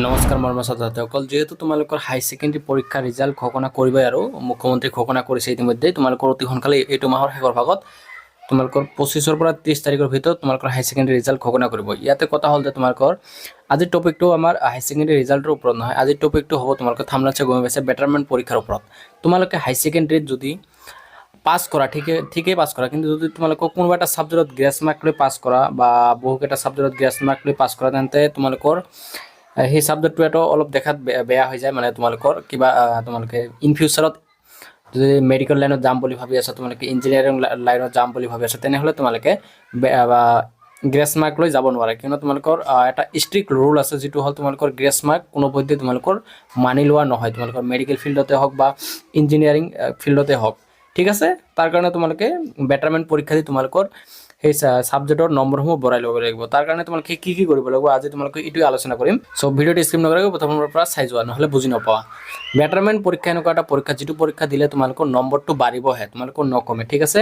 নমস্কাৰ মৰমৰ ছাত্ৰ-ছাত্ৰীসকল। যিহেতু তোমালোকৰ হাই ছেকেণ্ডেৰী পৰীক্ষাৰ ৰিজাল্ট ঘোষণা কৰিবই আৰু মুখ্যমন্ত্ৰী ঘোষণা কৰিছে ইতিমধ্যে, তোমালোকৰ অতি সোনকালে এইটো মাহৰ শেষৰ ভাগত, তোমালোকৰ 25ৰ পৰা 30 তাৰিখৰ ভিতৰত তোমালোকৰ হাই ছেকেণ্ডেৰী ৰিজাল্ট ঘোষণা কৰিব। ইয়াতে কথা হ'ল যে তোমালোকৰ আজিৰ টপিকটো আমাৰ হাই ছেকেণ্ডেৰী ৰিজাল্টৰ ওপৰত নহয়। আজিৰ টপিকটো হ'ব, তোমালোকৰ থাম্বনেইল চাই গম পাইছে, বেটাৰমেণ্ট পৰীক্ষাৰ ওপৰত। তোমালোকে হাই ছেকেণ্ডেৰীত যদি পাছ কৰা, ঠিকে ঠিকেই পাছ কৰা, কিন্তু যদি তোমালোকৰ কোনোবা এটা ছাবজেক্টত গ্ৰেছ মাৰ্ক লৈ পাছ কৰা বা বহুকেইটা ছাবজেক্টত গ্ৰেছ মাৰ্ক লৈ পাছ কৰা, তেন্তে তোমালোকৰ সেই ছাবজেক্টটো এটা অলপ দেখাত বেয়া বেয়া হৈ যায়। মানে তোমালোকৰ কিবা তোমালোকে ইন ফিউচাৰত যদি মেডিকেল লাইনত যাম বুলি ভাবি আছা, তোমালোকে ইঞ্জিনিয়াৰিং লাইনত যাম বুলি ভাবি আছা, তেনেহ'লে তোমালোকে গ্ৰেছ মাৰ্ক লৈ যাব নোৱাৰে। কিয়নো তোমালোকৰ এটা ষ্ট্ৰিক্ট ৰুল আছে, যিটো হ'ল তোমালোকৰ গ্ৰেছ মাৰ্ক কোনোপধ্যে তোমালোকৰ মানি লোৱা নহয়, তোমালোকৰ মেডিকেল ফিল্ডতে হওক বা ইঞ্জিনিয়াৰিং ফিল্ডতে হওক, ঠিক আছে? তাৰ কাৰণে তোমালোকে বেটাৰমেণ্ট পৰীক্ষা দি তোমালোকৰ সেই ছাবজেক্টৰ নম্বৰসমূহ বঢ়াই ল'ব লাগিব। তাৰ কাৰণে তোমালোকে কি কি কৰিব লাগিব, আজি তোমালোকে এইটোৱে আলোচনা কৰিম। চ' ভিডিঅ'টো স্কিপ নকৰাকৈ প্ৰথমৰ পৰা চাই যোৱা, নহ'লে বুজি নপোৱা। বেটাৰমেণ্ট পৰীক্ষা এনেকুৱা এটা পৰীক্ষা, যিটো পৰীক্ষা দিলে তোমালোকৰ নম্বৰটো বাঢ়িবহে, তোমালোকৰ নকমে, ঠিক আছে?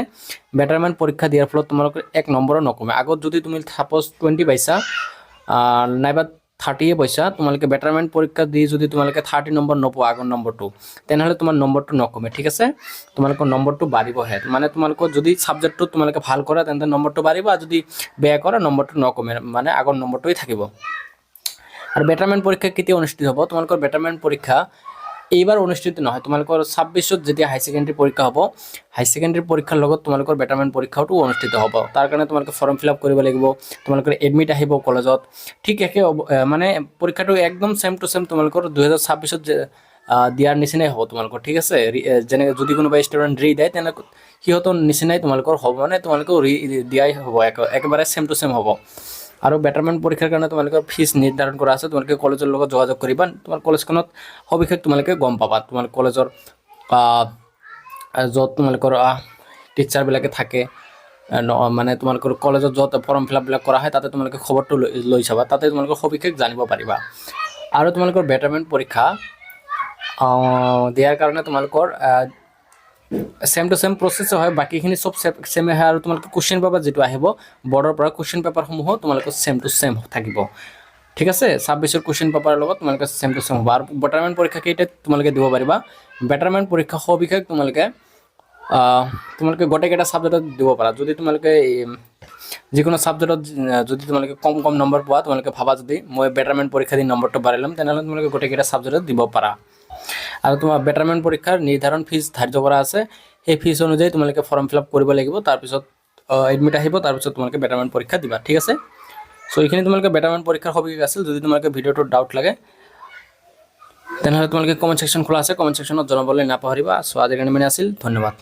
বেটাৰমেণ্ট পৰীক্ষা দিয়াৰ ফলত তোমালোকৰ এক নম্বৰো নকমে। আগত যদি তুমি ছাপ'জ 20 পাইছা নাইবা 30য়ে পাইছা, তোমালোকে বেটাৰমেণ্ট পৰীক্ষা দি যদি তোমালোকে 30 নম্বৰ নোপোৱা আগৰ নম্বৰটো, তেনেহ'লে তোমাৰ নম্বৰটো নকমে, ঠিক আছে? তোমালোকৰ নম্বৰটো বাঢ়িবহে। মানে তোমালোকৰ যদি ছাবজেক্টটোত তোমালোকে ভাল কৰা, তেন্তে নম্বৰটো বাঢ়িব আৰু যদি বেয়া কৰা, নম্বৰটো নকমে, মানে আগৰ নম্বৰটোৱেই থাকিব। আৰু বেটাৰমেণ্ট পৰীক্ষা কেতিয়া অনুষ্ঠিত হ'ব? তোমালোকৰ বেটাৰমেণ্ট পৰীক্ষা এইবাৰ অনুষ্ঠিত নহয়। তোমালোকৰ 26ত যেতিয়া হাই ছেকেণ্ডেৰী পৰীক্ষা হ'ব, হাই ছেকেণ্ডেৰী পৰীক্ষাৰ লগত তোমালোকৰ বেটাৰমেণ্ট পৰীক্ষাটো অনুষ্ঠিত হ'ব। তাৰ কাৰণে তোমালোকে ফৰ্ম ফিল আপ কৰিব লাগিব, তোমালোকৰ এডমিট আহিব কলেজত। ঠিক একে মানে পৰীক্ষাটো একদম ছেম টু ছেম তোমালোকৰ 2026ত যে দিয়াৰ নিচিনাই হ'ব তোমালোকৰ, ঠিক আছে? যেনে যদি কোনোবা ষ্টুডেণ্ট ৰি দিয়ে, তেনে সিহঁতৰ নিচিনাই তোমালোকৰ হ'ব। মানে তোমালোকেও ৰি দিয়াই হ'ব, একেবাৰে ছেম টু ছেম হ'ব। আৰু বেটাৰমেণ্ট পৰীক্ষাৰ কাৰণে তোমালোকৰ ফিজ নিৰ্ধাৰণ কৰা আছে। তোমালোকে কলেজৰ লগত যোগাযোগ কৰিবা। তোমাৰ কলেজখনত সবিশেষ তোমালোকে গম পাবা। তোমাৰ কলেজৰ য'ত তোমালোকৰ টিচাৰবিলাকে থাকে, মানে তোমালোকৰ কলেজত য'ত ফৰ্ম ফিল আপবিলাক কৰা হয়, তাতে তোমালোকে খবৰটো লৈ লৈ চাবা। তাতে তোমালোকৰ সবিশেষ জানিব পাৰিবা। আৰু তোমালোকৰ বেটাৰমেণ্ট পৰীক্ষা দিয়াৰ কাৰণে তোমালোকৰ ছেম টু ছেম প্ৰচেছ হয়, বাকীখিনি চব ছেমে হয়। আৰু তোমালোকে কুৱেশ্যন পেপাৰ যিটো আহিব বৰ্ডৰ পৰা, কুৱেশ্যন পেপাৰসমূহো তোমালোকৰ ছেম টু ছেম থাকিব, ঠিক আছে? 26ৰ কুৱেশ্যন পেপাৰৰ লগত তোমালোকে ছেম টু ছেম হ'ব। আৰু বেটাৰমেণ্ট পৰীক্ষা কেইটাত তোমালোকে দিব পাৰিবা? বেটাৰমেণ্ট পৰীক্ষা সবিশেষ তোমালোকে গোটেইকেইটা ছাবজেক্টত দিব পাৰা। যদি তোমালোকে এই, যিকোনো ছাবজেক্টত যদি তোমালোকে কম কম নম্বৰ পোৱা, তোমালোকে ভাবা যদি মই বেটাৰমেণ্ট পৰীক্ষা দি নম্বৰটো বাঢ়াই ল'ম, তেনেহ'লে তোমালোকে গোটেইকেইটা ছাবজেক্টত দিব পাৰা। আৰু তোমাৰ বেটাৰমেণ্ট পৰীক্ষাৰ নিৰ্ধাৰণ ফিজ ধাৰ্য কৰা আছে। সেই ফিজ অনুযায়ী তোমালোকে ফৰ্ম ফিল আপ কৰিব লাগিব। তাৰপিছত এডমিট আহিব, তাৰপিছত তোমালোকে বেটাৰমেণ্ট পৰীক্ষা দিবা, ঠিক আছে? চ' এইখিনি তোমালোকে বেটাৰমেণ্ট পৰীক্ষাৰ সবিশেষ আছিল। যদি তোমালোকে ভিডিঅ'টোত ডাউট লাগে, তেনেহ'লে তোমালোকে কমেণ্ট ছেকশ্যন খোলা আছে, কমেণ্ট ছেকশ্যনত জনাবলৈ নাপাহৰিবা। চ' আজিৰ কাৰণে মানে আছিল। ধন্যবাদ।